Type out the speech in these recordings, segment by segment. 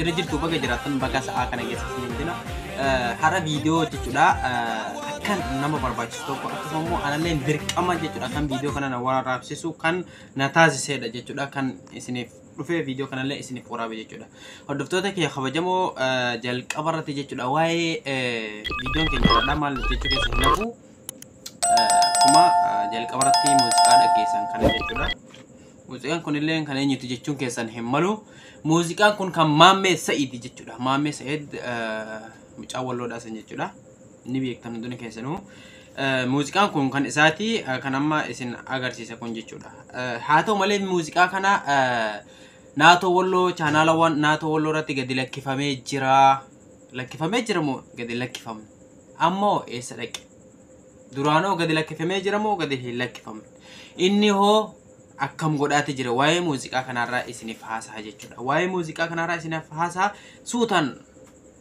Jira jirtu, baga jiraattan, baga sa'aa kana keessa isin jira. Har'a viidiyoo jechuudha akkan nama barbaachisu tokko, akkasuma immoo anallee dirqama jechuudha kan viidiyoo kana na waraabsisu kan na taasisedha jechuudha, kan isiniif dhufee viidiyoo kanallee isiniif waraabe jechuudha. Hordoftoota kiyya kabajamoo, jalqaba irratti jechuudha waa'ee viidiyoon keenya irraa maal jechuu keessa hin hafu. Akkuma jalqaba irratti muuziqaa dhaggeessan kana jechuudha. Muuziqaan kunillee kan eenyuti jechuun keessan hin malu. Muuziqaan kun kan Maammee Sa'id jechuudha. Maammee Sa'id mucaa Walloodhaa san jechuudha. Ni beektan hundumti keessanuu. Muuziqaan kun kan isaati, kan amma isin agarsiisa kun jechuudha. Haa ta'u malee, muuziqaa kana Naatoo Walloo, chaanaalawwan Naatoo Walloo irratti gadi lakkifamee jira. Lakkifamee jira moo gadi lakkifamne? Ammoo eessa dhaqe? Duraanoo gadi lakkifamee jira moo gadi hin lakkifamne? Inni hoo akkam godhaate jira? Waa'ee muuziqaa kanarraa isiniif haasa'a jechuudha. Waa'ee muuziqaa kanarraa isiniif haasa'a, suutaan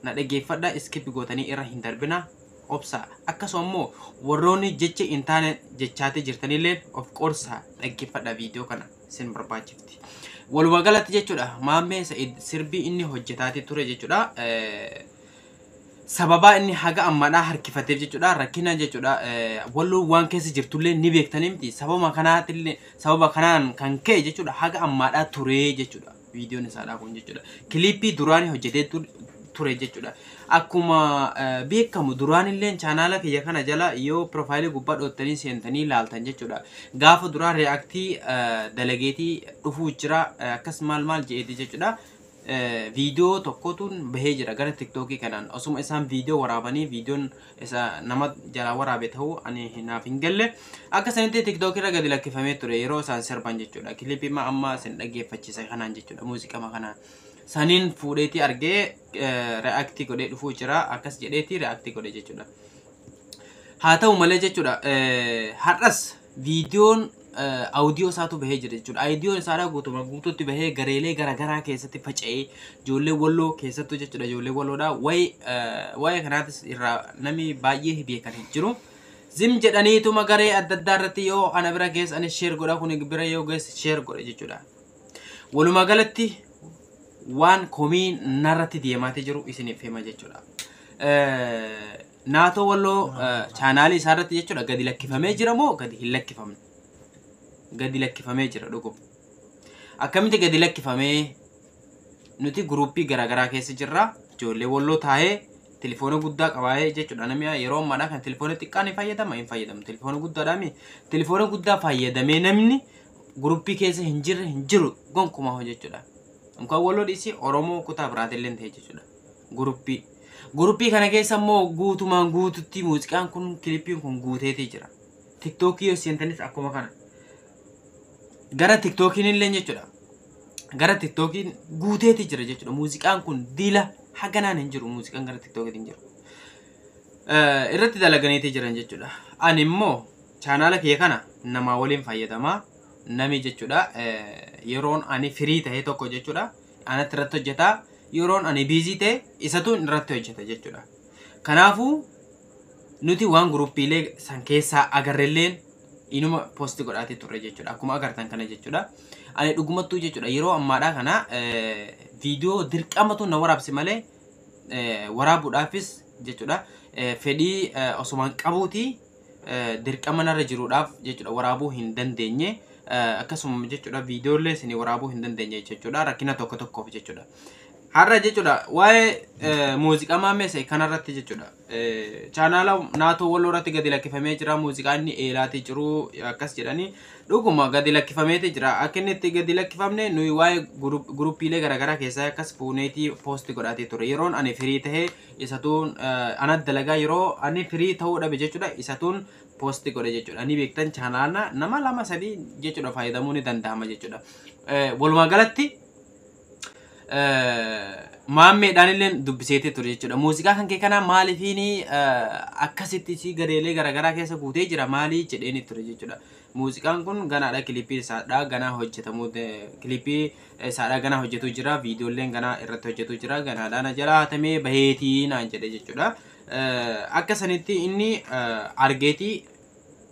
na dhaggeeffadha, skip gootanii irra hin darbina, obsa. Akkasuma immoo warroonni jecha hin taane jechaatee jirtanillee of qorsaa, dhaggeeffadha, viidiyoo kana isin barbaachifti. Walumaa galatti jechuudha, Maammee Sa'id sirbii inni hojjetaatee ture jechuudha. Sababaa inni haga ammaadhaa harkifateef jechuudha, rakkina jechuudha Walloo waan keessa jirtullee ni beektanii miti? Sababa kanaatillee, sababa kanaan kan ka'e jechuudha haga ammaadhaa ture jechuudha. Viidiyoon isaadhaa kun jechuudha kiliippii duraanii hojjetee ture jechuudha. Akkuma beekamu duraanillee chaanaala kiyya kana jala yoo piroofaayilii gubbaa dhoottanii seentanii ilaaltan jechuudha, gaafa duraa react dalageetii dhufuu jira, akkas maal maal je'eeti jechuudha. Viidiyoo tokkotuun bahee jira gara TikTokii kanaan, osuma isaan viidiyoo waraabanii, viidiyoon isa nama jalaa waraabe ta'uu ani naaf hin galle. Akka sanitti TikTokii irra gadi lakkifamee ture yeroo isaan sirban jechuudha. Kiliipii amma isin dhaggeeffachise kanaan jechuudha, muuziqama kanaan saniin fuudheetii argee react godhee dhufuu jira akkas jedheetii react godhe jechuudha. Haa ta'u malee jechuudha, har'as viidiyoon audio isaatu bahee jira jechuudha. Audiyoon isaadhaa guutuma guutuutti bahee gareelee garaagaraa keessatti faca'ee, ijoollee Walloo keessattuu jechuudha, ijoollee Walloodhaa waa'ee kanaatis irraa namni baay'ee beekan hin jiru. Zim jedhaniituma garee adda addaa irratti yoo ana bira geesse ani share godha, kun bira yoo geesse share godha jechuudha. Walumaa galatti waan komii narratti deemaatee jiru isiniif hima jechuudha. Naatoo Walloo chaanaalii isaa irratti jechuudha gadi lakkifamee jira moo gadi hin lakkifamne? Gadi lakkifamee jira dhuguma. Akkamitti gadi lakkifamee? Nuti guruppii garaagaraa keessa jirra. Ijoollee Walloo taa'ee telefoona guddaa qabaayee jechuudha. Namni yeroo ammaadhaa kan telefoona xiqqaa ni fayyadama, hin fayyadamu. Telefoona guddaadhaami. Telefoona guddaa fayyadamee namni guruppii keessa hin jirre hin jiru gonkumaa jechuudha. Unkaan Walloo dhiisii, Oromoo kutaa biraatillee ta'e jechuudha. Guruppii. Guruppii kana keessa immoo guutumaan guututti muuziqaan kun, kilippiin kun guuteetii jira. TikTokii yoo seentanis akkuma kana. Gara TikTokiin illee jechuudha. Gara TikTokiin guuteetii jira jechuudha. Muuziqaan kun diila haganaan hin jiru, muuziqaan gara TikTokiin hin jiru. Irratti dalaganiitii jiran jechuudha. Ani immoo chaanaala kiyya kana namaa waliin fayyadamaa nami jechuudha. Yeroon ani free ta'e tokko jechuudha, anatti irratti hojjetaa, yeroon ani busy ta'e isatu irratti hojjeta jechuudha. Kanaafuu nuti waan guruppiilee san keessaa agarrelleen inuma post godhaatee turre jechuudha. Akkuma agartan kana jechuudha. Ani dhugumattuu jechuudha yeroo ammaadhaa kana viidiyoo dirqamatu na waraabse malee waraabuudhaafis jechuudha fedhii osumaan qabuuti dirqama narra jiruudhaaf jechuudha waraabuu hin dandeenye. Akkasuma jechuudha viidiyoolee isin waraabuu hin dandeenye jechuudha, rakkina tokko tokkoof jechuudha. Har'a jechuudha waa'ee muuziqaa Maammee Sa'id kanarratti jechuudha. Chaanaala Naatoo Walloo irratti gadi lakkifamee jira, muuziqaa inni eelaatii jiru akkas jedhanii, dhuguma gadi lakkifameeti jira. Akka inni itti gadi lakkifamne nuyi waa'ee guruppiilee garaagaraa keessaa akkas fuuneetii post godhaatee ture. Yeroon ani free tahee isatuun ana dalagaa, yeroo ani free ta'uu dhabe jechuudha isatuun post godhe jechuudha. Ni beektan, chaanaala nama lama sadii jechuudha fayyadamuu ni danda'ama jechuudha. Walumaa galatti Maammeedhaan illee dubbiseetee ture jechuudha. Muuziqaa kan kee kanaa maaliifiin akkasitti si gareelee garaagaraa keessa guutee jira maalii jedheeni ture jechuudha. Muuziqaan kun ganaadha, kilippii isaadha ganaa hojjetamuu, kilippii isaadha ganaa hojjetuu jira, viidiyoolleen ganaa irratti hojjetuu jira, ganaadhaan jala hatamee baheetii naan jedhe jechuudha. Akka sanitti inni argeetii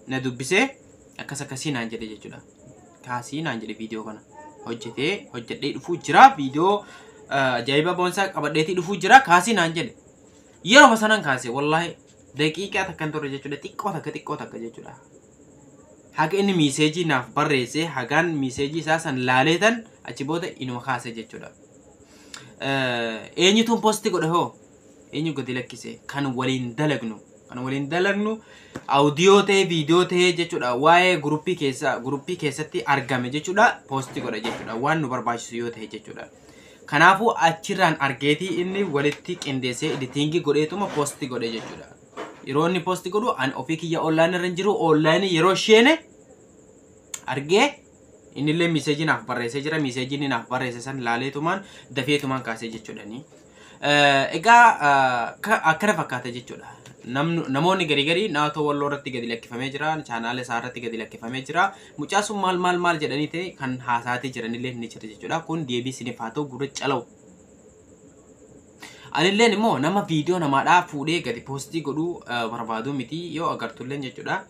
na dubbisee akkas akkasii naan jedhe jechuudha. Kaasii naan jedhe, viidiyoo kana hojjetee hojjedhee dhufuu jira viidiyoo. Ajaa'iba boonsaa qabadheetii dhufuu jira kaasii naan jedhe. Yeroo sanaan kaase, wallaahi daqiiqaa takkan turre jechuudha, xiqqoo takka, xiqqoo takka jechuudha. Haga inni message naaf barreesse, hagaan message isaa san laaleetan achi booda inuma kaase jechuudha. Eenyutuun post godhe hoo? Eenyu gadi lakkise? Kan waliin dalagnu audio ta'ee viidiyoo ta'ee jechuudha, waa'ee group keessatti argame jechuudha, post godha jechuudha, waan nu barbaachisu yoo ta'e jechuudha. Kanaafuu achirraan argeetii inni walitti qindeessee editing godheetuma post godhe jechuudha. Yeroo inni post godhu ani ofii kiyya online irra hin jiru. Online yeroo isheene argee innillee message naaf barreessee jira. Message inni naaf barreesse san laaleetumaan dafeetumaan kaasee jechuudha. Egaa akkana fakkaata jechuudha. Namoonni garii garii Naatoo Walloo irratti gadi lakkifamee jira. Chaanaala isaa irratti gadi lakkifamee jira. Mucaa sun maal maal maal jedhanii ta'e kan haasaatii jiranillee ni jira jechuudha. Kun deebii isiniif haa ta'u, gurra calawu. Anilleen immoo nama viidiyoo namaadhaa fuudhee gadi post godhuu barbaadu miti yoo agartulleen jechuudha.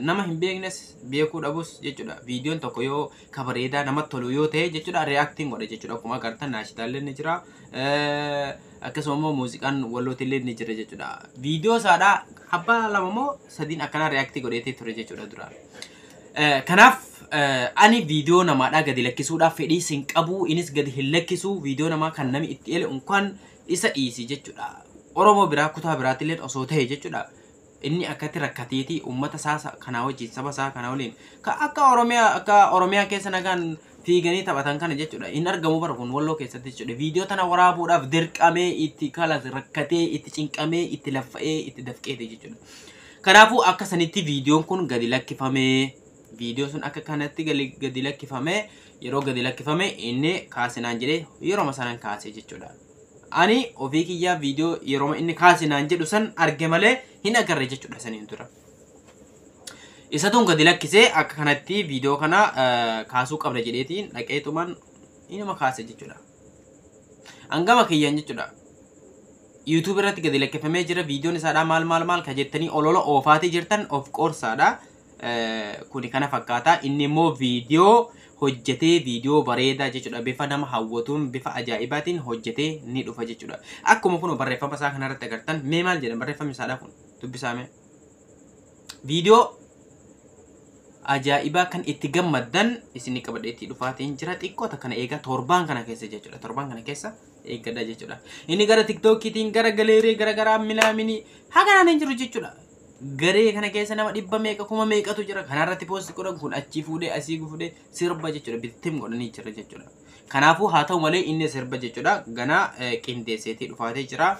Nama hin beeknes beekuu dhabus jechuudha. Viidiyoon tokko yoo ka bareedaa namatti tolu yoo ta'e jechuudha, reactiin godha jechuudha. Akkuma agartan naashitaallee ni jira. Akkasuma immoo muuziqaan wallootillee ni jira jechuudha. Viidiyoo isaadhaa abbaa lama moo sadiin akkanaa react godheetee ture jechuudha duraan. Kanaaf ani viidiyoo namaadhaa gadi lakkisuudhaaf fedhii sin qabu, innis gadi hin lakkisu. Viidiyoo namaa kan nami itti ele unkaan isa dhiisi jechuudha. Oromoo biraa kutaa biraatillee osoo ta'e jechuudha. Inni akkatti rakkateeti uummata isaa kanaa wajjin, saba isaa kanaa waliin ka akka Oromiyaa keessa nagaan fiiganii taphatan kana jechuudha. Hin argamu bara kun Walloo keessatti jechuudha. Viidiyoo tana waraabuudhaaf dirqamee itti kalas rakkatee, itti cinqamee, itti laffa'ee, itti dafqeete jechuudha. Kanaafuu akka sanitti viidiyoon kun gadi lakkifamee, viidiyoo sun akka kanatti gadi lakkifamee, yeroo gadi lakkifame inni kaasinaan jedhee yeroo sanaan kaasee jechuudha. Ani ofii kiyyaa viidiyoo yeroo inni kaasinaan jedhu san arge malee hin agarre jechuudha saniin dura. Isatuun gadi lakkisee akka kanatti viidiyoo kana kaasuu qabda jedheetiin dhaqeetumaan inuma kaase jechuudha. Hangama kiyyaan jechuudha. YouTube irratti gadi lakkifamee jira viidiyoon isaadhaa maal maal maal ka jettanii olola oofaatii jirtan of qorsaadha. Kuni kana fakkaata. Inni immoo viidiyoo hojjetee, viidiyoo bareedaa jechuudha. Bifa nama hawwatuun, bifa ajaa'ibaatiin hojjetee ni dhufa jechuudha. Akkuma kun barreeffama isaa kanarratti agartan, mee maal jedha barreeffamni isaadhaa kun, dubbisaame. Viidiyoo ajaa'ibaa kan itti gammaddan isinii qabadhee itti dhufaatiin jira, xiqqoota kana eegaa, torbaan kana keessa jechuudha. Torbaan kana keessa eeggadha jechuudha. Inni gara TikTokiitiin gara galeerii gara garaa milaaminii haganaan hin jiru jechuudha. Garee kana keessa nama dhibba meeqa kuma meeqatu jira. Kanarratti post godhan kun achii fuudhee asii fuudhee sirba jechuudha. Bittim godhanii jira jechuudha. Kanaafuu haa ta'u malee inni sirba jechuudha. Ganaa qindeesseetii dhufaatee jira.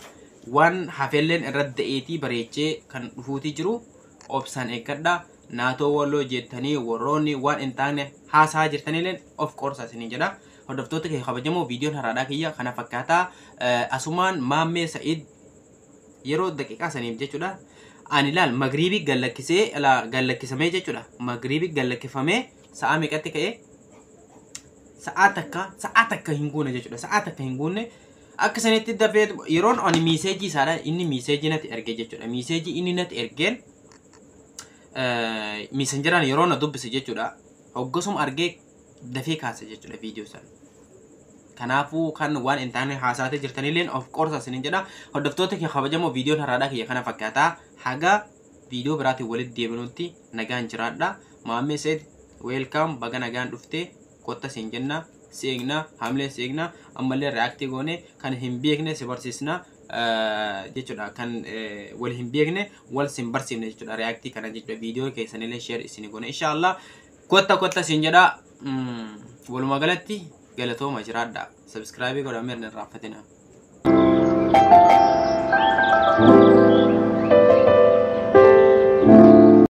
Waan hafelleen irratti da'eetii bareechee kan dhufuutii jiru obsaan eeggadha. Naatoo Walloo jettanii warroonni waan hin taane haasaa jirtanillee of qorsa isinii jedha. Hordoftoota kee kabajamoo, viidiyoon haraadhaa kiyya kana fakkaataa. Asumaan Maammee Sa'id yeroo daqiiqaa saniif jechuudha. Ani ilaal magriibii gallakkisee gallakkisamee jechuudha. Magriibii gallakkifamee sa'a meeqatti ka'ee? Sa'a takka hin guune jechuudha. Sa'a takka hin guune akka sanitti dafee yeroon ani message isaadha inni message natti erge jechuudha. Message inni natti ergeen Messengeraan yeroo na dubbise jechuudha. Hoggasuma argee dafee kaase jechuudha viidiyoo sana. Kanaafuu kan waan hin taane haasaatee jirtanilleen of qorsa isiniin jedha. Hordoftoota kee kabajamoo, viidiyoon har'aadhaa kiyya kana fakkaataa. Haga viidiyoo biraatiin walitti deebinutti nagaan jiraadha. Maammee Seed, welcome, baga nagaan dhuftee, kotta siin jenna. Si eegna, haamilee si eegna, ammallee react goone kan hin beekne si barsiisna jechuudha. Kan wal hin beekne wal sin barsiifne jechuudha. React kana jechuudha. Viidiyoo keessanillee share isin goone inshaallah. Kotta kotta siin jedha. Walumaa galatti galatooma, jiraadha. Subscribe godhamee hin irraanfatina.